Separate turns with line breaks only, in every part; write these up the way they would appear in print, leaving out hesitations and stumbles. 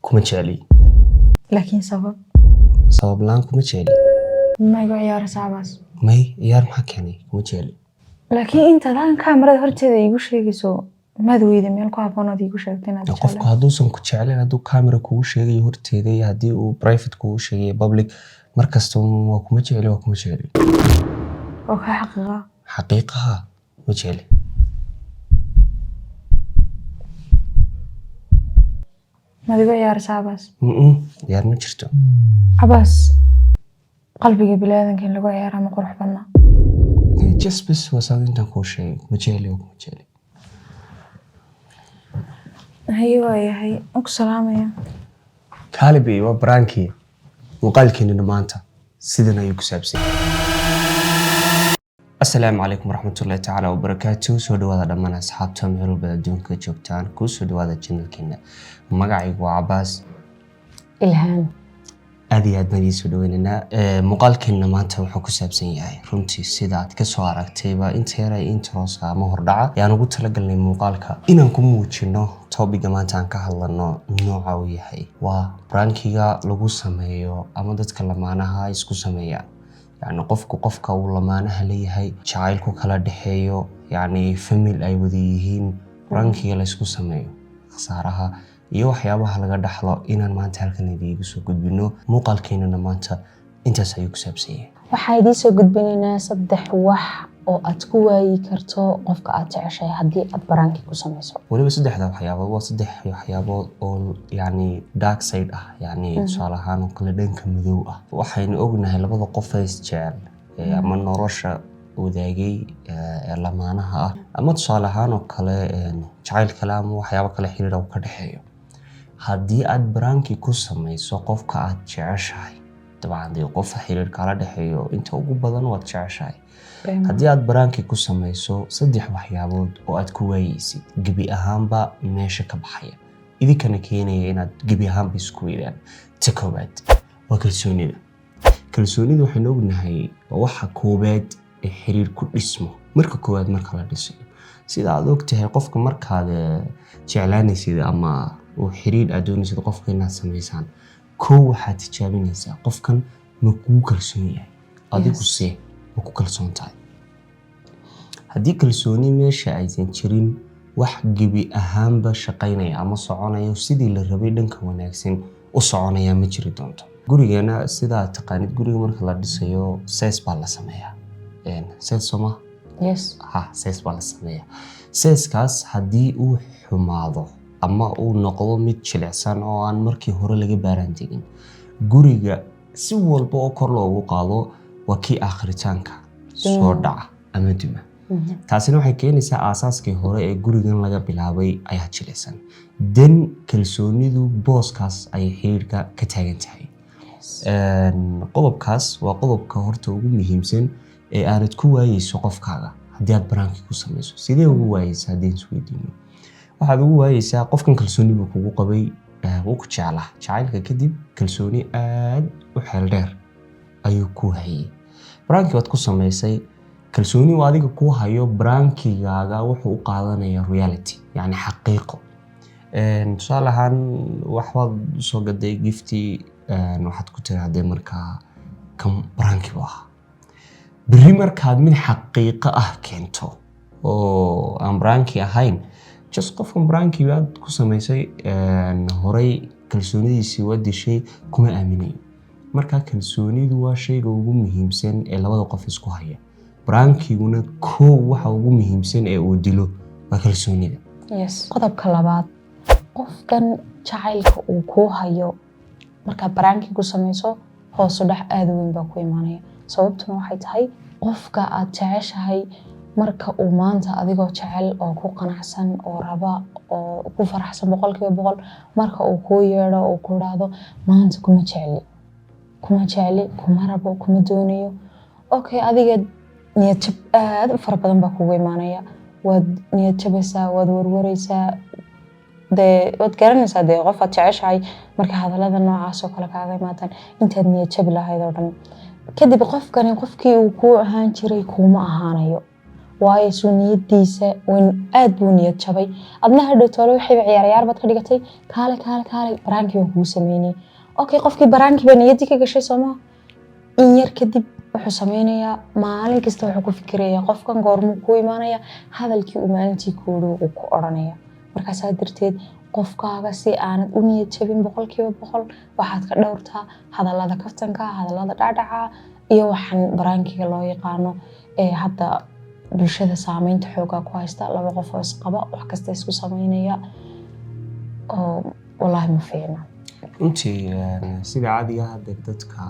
Kuma jecli.
Laakiin sabab?
Sabab la-aan kuma jecli.
Ma igu ciyaaraysa, Cabaas?
May, ciyaar maxaa keenay? Kuma jecli.
Laakiin intaad halkan kaamarada horteeda iigu sheegayso, maad weyday meel ku habboon ood iigu sheegto inaad
Qofku
jeclahay?
Hadduusan ku jeclayn, hadduu camera kugu sheegayo horteeda iyo haddii uu private kugu sheegayo, public, markasta waa kuma jecli, waa kuma jecli.
Oo kaa xaqiiqa?
Xaqiiqaha, ma jecli.
Maad igu ciyaaraysa, Cabaas?
Mm-mm, ciyaar ma jirto.
Cabaas, qalbiga biniaadanka in lagu ciyaaraa ma qurux badna.
Just bas waa saad intaan kuu sheegay, kuma jecli waa kuma jecli.
Haye, waa yahay, waan ku salaamaya.
Kaalibi, waa prank-ii. Muuqaalkeenina maanta sidan ayuu ku saabsan yahay. Asalaamu calaykum waraxmatullahi tacaala wabarakaatu. Soo dhawaada dhammaan asxaabta meel walba adduunka joogtaan, kuu soo dhawaada channelkeena. Magacaygu waa Cabaas.
Ilhaan.
Aad iyo aad baan idiin soo dhaweynaynaa. Muuqaalkeena maanta wuxuu ku saabsan yahay, runtii sida aad kasoo aragtayba inta yar ee introska ama hordhaca ayaan ugu talagalnay muuqaalka inaan ku muujino topiga maanta aan ka hadlano nooca uu yahay, waa prankiga lagu sameeyo ama dadka lamaanaha isku sameeyaan, yacni qofku qofka uu lamaanaha leeyahay, jacaylku kala dhexeeyo, yacni family ay wada yihiin, prankiga la isku sameeyo, khasaaraha iyo waxyaabaha laga dhaxlo inaan maanta halkan idiigu soo gudbino. Muuqaalkeenana maanta intaas ayuu ku saabsan yahay.
Waxaa idiin soo gudbinaynaa saddex wax oo aad ku waayi karto qofka aad jeceshahay haddii aad prank-i ku samayso.
Weliba saddexda waxyaabood waa saddex waxyaabood oo yacni dark side ah, yacni tusaale ahaan oo kale dhanka madow ah. Waxaynu ognahay labada qof ee isjecel ama nolosha wadaagay ee lamaanaha ah, ama tusaale ahaan oo kale jacayl kale ama waxyaabo kale xiriir uu ka dhexeeyo, haddii aad prank-i ku samayso qofka aad jeceshahay, dabcan dee qofa xiriir kala dhexeeyo inta ugu badan waad jeceshahay, haddii aad prank-i ku samayso, saddex waxyaabood oo aad ku waayeysid gebi ahaanba meesha ka baxaya, idinkana keenaya inaad gebi ahaanba isku weydaan. Ta koowaad waa kalsoonida. Kalsoonida waxaynu ognahay waa waxa koowaad ee xiriir ku dhismo. Marka koowaad marka la dhisayo, sida aad ogtahay, qofka markaad jeclaanaysid ama uu xiriir aad doonaysid qofka inaad samaysaan, kow waxaad tijaabinaysaa qofkan ma kugu kalsoon yahay, adigu se ma ku kalsoon tahay. Haddii kalsooni meesha aysan jirin, wax gebi ahaanba shaqaynaya ama soconayo sidii la rabay, dhanka wanaagsan u soconaya, ma jiri doonto. Gurigeena, sidaa taqaanid, guriga marka la dhisayo sees baa la sameeyaa. Sees sooma?
Yes.
Ha, sees baa la sameeyaa. Seeskaas haddii uu xumaado ama uu noqdo mid jilicsan oo aan markii hore laga baaraan tegin, guriga si walba oo kor loogu qaado waa kii aakhiritaanka soo dhaca ama duma. Taasina waxay keenaysaa aasaaskii hore ee gurigan laga bilaabay ayaa jilicsan. Dan kalsoonidu booskaas ayay xiriirka ka taagan tahay. Qodobkaas waa qodobka horta ugu muhiimsan ee aanad ku waayeyso qofkaaga haddii aad prank-i ku samayso. Sidee ugu waayeysaa haddii isweydiino? Waxaad ugu waayeysaa qofkan kalsooni buu kugu qabay, wuu ku jeclaa. Jacaylka kadib kalsooni aad u xeel dheer ayuu ku hayay. Prank-i baad ku samaysay, kalsooni uu adiga kuu hayo, prank-igaaga wuxuu u qaadanaya reality, yacni xaqiiqo. Tusaale ahaan, waxbaad usoo gaday gift-i, waxaad ku tirahdee markaa kan prank-i buu ahaa. Berri markaad mid xaqiiqo ah keento oo aan prank-i ahayn, just qofkan prank-i aad ku samaysay horey kalsoonidiisii waa dishay, kuma aaminayo. Marka kalsoonidu waa shayga ugu muhiimsan ee labada qof isku haya. Prank-iguna kow waxa ugu muhiimsan ee uu dilo waa kalsoonida.
Yes. Qodobka labaad, qofkan jacaylka uu kuu hayo markaa prank-i ku samayso, hoosu dhac aada u weyn baa ku imaanaya. Sababtuna waxay tahay, qofka aad jeceshahay marka uu maanta adigoo jecel oo ku qanacsan oo raba oo ku faraxsan 100%, marka uu kuu yeedho oo ku idhaahdo maanta kuma jecli, kuma jecli, kuma rabo, kuma doonayo, okay, adiga niyad jab aad u fara badan baa kugu imaanaya. Waad niyad jabaysaa, waad warwareysaa, dee waad garanaysaa dee qof aad jeceshahay marka hadallada noocaas oo kale kaaga imaadaan, intaad niyad jabi lahayd oo dhan kadib, qofkani qofkii uu kuu ahaan jiray kuuma ahaanayo. Waayo suu niyadiisa weyn aad buu niyad jabay. Adna hadhow toole wixiiba ciyaar ciyaar baad ka dhigatay. "Kaale, kaale, kaale, prank-ii baan kugu sameynay." Okay, qofkii prank-ii baa niyaddii ka gashay, soomaa? In yar kadib wuxuu sameynayaa, maalin kasta wuxuu ku fikirayaa qofkan goormuu ku imaanaya, hadalkii uu maalintii kuuri uu ku odhanaya. Markaasaa darteed qofkaaga si aanad u niyad jabin 100% waxaad ka dhowrtaa hadallada kaftanka, hadallada dhacdhaca iyo waxaan prank-iga loo yaqaano ee hadda bulshada saameynta xoogaa ku haysta. Laba qof oo isqaba wax kasta isku sameynaya oo wallaahi ma fiicna.
Runtii sida caadiga hadda dadka,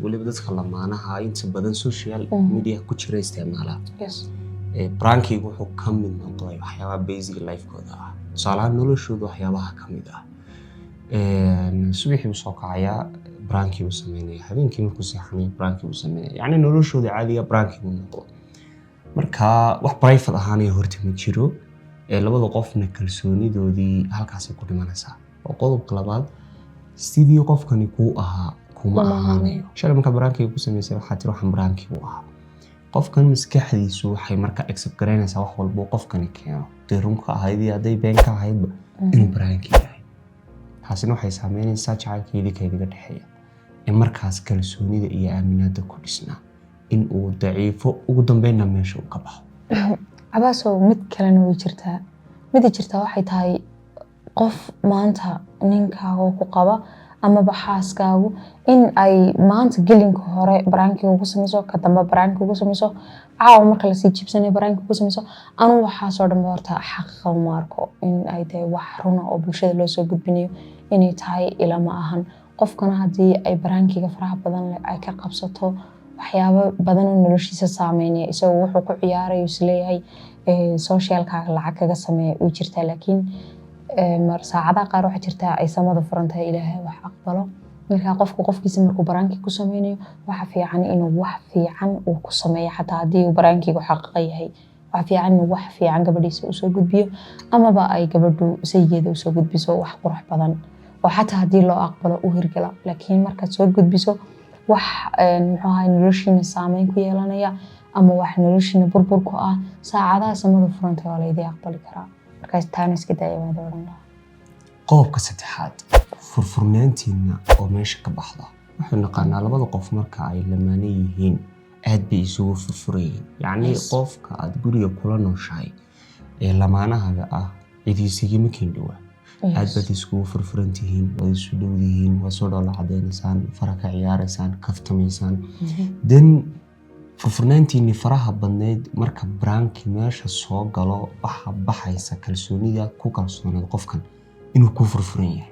weliba dadka lamaanaha, inta badan social media ku jira isticmaala, prank-igu wuxuu ka mid noqday waxyaabaha basic life-kooda ah. Tusaalahaan noloshooda waxyaabaha ka mid ah, subaxii buu soo kacayaa, prank-ii buu sameynaya, habeenkii markuu seexanayo prank-ii buu sameynaya. Yacni noloshooda caadiga prank-ii buu noqdo. Marka wax private ahaanaya horta ma jiro. Labada qofna kalsoonidoodii halkaasay ku dhimanaysaa. Oo qodobka labaad, sidii qofkani kuu ahaa kuma
Kuma
ahaanayo. Shalay markaa prank-iga ku samaysay waxaa tiri waxaan prank-ii buu ahaa. Qofkan maskaxdiisu waxay marka accept garaynaysaa wax walba uu qofkani keeno, hadday run ka ahayd iyo hadday been ka ahaydba, inuu prank-i yahay. Taasina waxay saameynaysaa jacaylkeedii kaydiga dhexeeya ee markaas kalsoonida iyo aaminaada ku dhisnaa in uu daciifo, ugu dambeynna meesha uu ka baxo.
Cabaasow, mid kalena way jirtaa. Mida jirtaa waxay tahay, qof maanta ninkaaga ku qaba amaba xaaskaagu in ay maanta gelinka hore prank-iga ugu sameyso, ka dambe prank-i ugu sameyso, caawa marka lasii jibsanayo prank-i ugu sameyso, anu waxaasoo dhan ba horta xaqiiqa uma arko in ay tahay wax runa oo bulshada loo soo gudbinayo inay tahay. Ilama ahan. Qofkana haddii ay prank-iga faraha badan leh ay ka qabsato, waxyaabo badan oo noloshiisa saameynaya, isagoo wuxuu ku ciyaarayo isleeyahay social-kaaga lacag kaga sameeya, way jirtaa. Laakiin mar saacadaha qaar waxaa jirtaa ay samada furan tahay, Ilaahay wax aqbalo. Marka qofku qofkiisa markuu prank-i ku sameynayo, waxa fiican inuu wax fiican uu ku sameeyo. Xataa haddii uu prank-igu xaqiiqa yahay, waxa fiican inuu wax fiican gabadhiisa usoo gudbiyo, amaba ay gabadhu saygeeda usoo gudbiso wax qurux badan oo xataa haddii loo aqbalo u hirgala. Laakiin markaad soo gudbiso wax muxuu ahay noloshiina saameyn ku yeelanaya ama wax noloshiina burbur ku ah, saacadaha samada furantay waa laydii aqbali karaa. Markaas taana iska daaya baan odhan lahaa.
Qodobka saddexaad, furfurnaantiina oo meesha ka baxda. Waxaynu naqaanaa labada qof marka ay lamaane yihiin aad bay isugu furfuran yihiin. Yacni qofka aad guriga kula nooshahay ee lamaanahaga ah cid isigama keen dhowaa. Aad baad iskugu furfuran tihiin, waad isu dhowdihiin, waad soo dhoola cadaynaysaan, fara ka ciyaaraysaan, kaftamaysaan. Then furfurnaantiinii faraha badnayd marka prank-i meesha soo galo, waxaa baxaysa kalsoonida ku kalsooneed qofkan inuu ku furfuran yahay.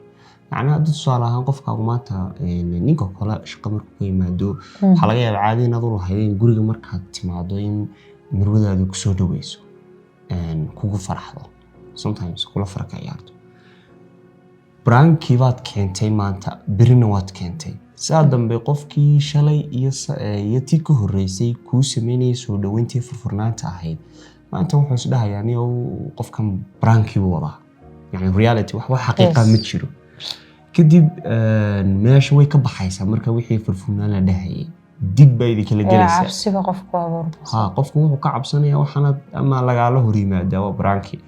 Macnaha haddii tusaale ahaan qofkaagu maanta ninka kale shaqo markuu ka yimaado, waxaa laga yaabaa caadi inaad u lahaydeen guriga markaad timaado in marwadaadu kusoo dhaweyso, kugu faraxdo, sometimes kula fara ka ciyaarto. Prank-ii baad keentay maanta, berina waad keentay, saa dambe qofkii shalay iyo tii ka horreysay kuu sameynayay soo dhaweyntii furfurnaanta ahayd, maanta wuxuu isdhahayaa, "Niyow, qofkan prank-ii buu wadaa." Yani reality wax xaqiiqa ma jiro. Kadib meesha way ka baxaysaa marka wixii furfurnaan la dhahayay, dig baa idinkala gelaysaa.
Cabsiba qofku abuurmaysa.
Ha, qofku wuxuu ka cabsanaya waxaana ama lagaala hor yimaadaa waa prank-i.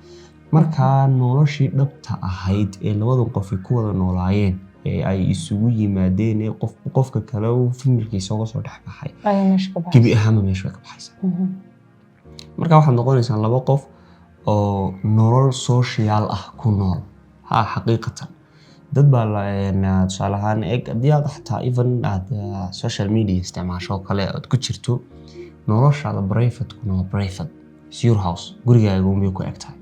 Markaa noloshii dhabta ahayd ee labadan qof ay ku wada noolaayeen ee ay isugu yimaadeen ee qof qofka kale uu family-kiisa uga soo dhex baxay
ayaa meesha ka baxaysa.
Gebi ahaanba meesha way ka baxaysaa. Marka waxaad noqonaysaa laba qof oo nolol social ah ku nool. Ha, xaqiiqatan dad baa tusaale ahaan eg, haddii aad xataa even aad social media isticmaasho oo kale aad ku jirto, noloshaada private-kuna waa private. It's your house, gurigaaga unbay ku eg tahay.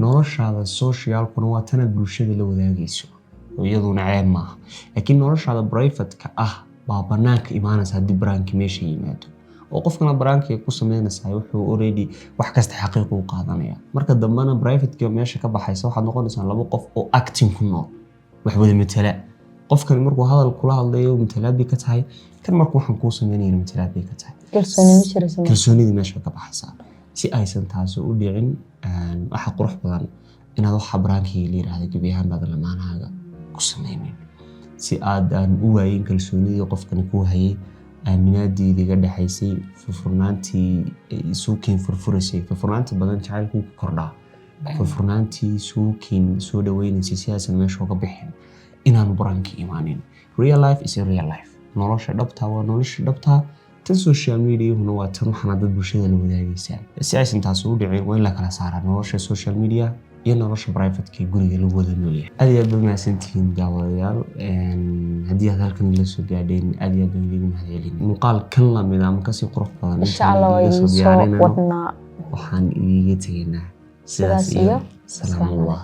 Noloshaada social-kuna waa tanaad bulshada la wadaagayso oo iyaduna ceeb maaha, laakiin noloshaada private-ka ah baa banaanka imaanaysa haddii prank-i meesha yimaado, oo qofkana prank-iga ku sameynaysaa wuxuu already wax kasta xaqiiq u qaadanaya. Marka dambena private-ka meesha ka baxaysa, waxaad noqonaysaa laba qof oo acting ku nool, wax wada matala. Qofkani markuu hadal kula hadlayo matalaad bay ka tahay, kan markuu waxaan kuu sameynayana matalaad bay ka tahay.
Kalsooni ma jiraysa marka.
Kalsoonidii meesha way ka baxaysaa. Si aysan taasi u dhicin, waxaa qurux badan inaad waxa prank-iga la yiraahdo gebi ahaan baad lamaanahaaga ku sameynin, si aad aan u waayin kalsoonidii qofkani kuu hayay. Aaminaadii idiga dhexaysay, furfurnaantii isuukiin furfuraysay, furfurnaanta badan jacaylku ku kordhaa, furfurnaantii isuukiin soo dhaweynaysay, sidaasan meesha uga bixin inaanu prank-ki imaanin. Real life is a real life. Nolosha dhabtaa waa nolosha dhabtaa, tan social mediahuna waa tan waxaana dad bulshada la wadaagaysaan. Si aysan taasi u dhicin, waa in la kala saaraa nolosha social media iyo nolosha privateka ee guriga lagu wada noolyahay. Aad iyo aad ba mahadsantihiin, daawadayaal. Haddii aad halkan la soo gaadheen, aad iyo aad baan idigu mahadcelin. Muuqaal kan lamid ama kasii qurux badan
Insha Allah waa
intaan idiga soo
idiin soo
diyaarinayno,
wadnaa.
waxaan idiga tegaynaa sidaas
Sidaas iyo
iyo salaamullah.